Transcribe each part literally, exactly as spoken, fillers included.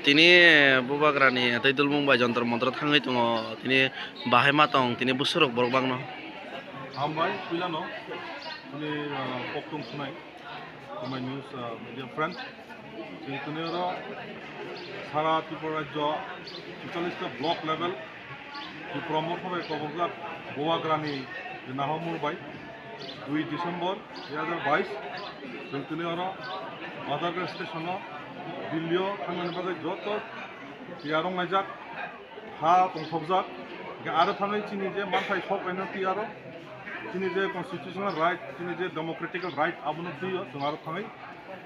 Tini bubagrani tei dulmung bai jontor montor thangwi tongo, tini bahai ma tong, tini busurok borok bangno. Hambai puilano tini, ah, koktong sunai, my news, ah, media friend. Tini tini oro sara Tripura rajyo chikchallis ta block level Tripura Motha bai koborjak bubagrani je Naha Murbai dui December dui hajar bais, chwng tini oro Bazarganj station o Delhi o thangnani bagwi joto tiyar wng laijak, ha tongthokjak. Hwnkhe aro thangwi chini je manthai sok kaino tiyar o, chini je constitutional right, chini je democratical right, abono twiwi chwng aro thangwi,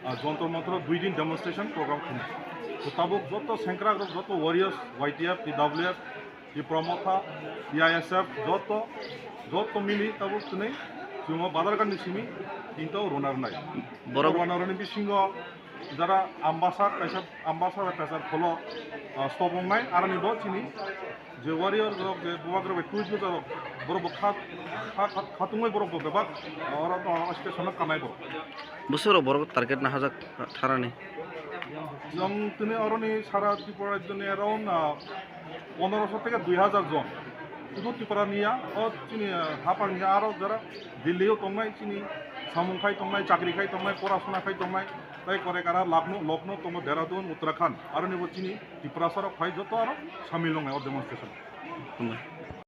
ah, Jontor Montor o dui din demonstration program khainai. To tabuk joto sengkrak rok, joto warriors, Y T F, T W F, Tipra Motha, T I S F, joto, joto mili tabuk tini chwngno Bazarganj ni simi tinta rwna rwnai. Borok rwna rwni bisingo jara Ambasa, kaisa Ambasa bai kaisa kholo, ah, stop wngnai, aroni bo chini je warrior rok, je bubagra bai tweet rok, borok bo kha, kha, kha, khatungwi borok bo bebak, ah, oro, ah, station o kanai borok. Bwswk rok borok target nahajak tharani? Chwng tini oroni sara Tripura rajyoni around, ah, pondroso theke dui hajar jon. Sudhu Tripura niya, o chini, ah, hapang niya, aro jara Delhi o tongnai, chini samung khai tongnai, chakri khai tongnai, porasona khai tongnai, tei kore kara Lucknow, Lucknow tongo, Dehradun, Uttarakhand, aroni bo chini Tiprasa rok phai joto aro samil wngnai o demonstration. Hambai.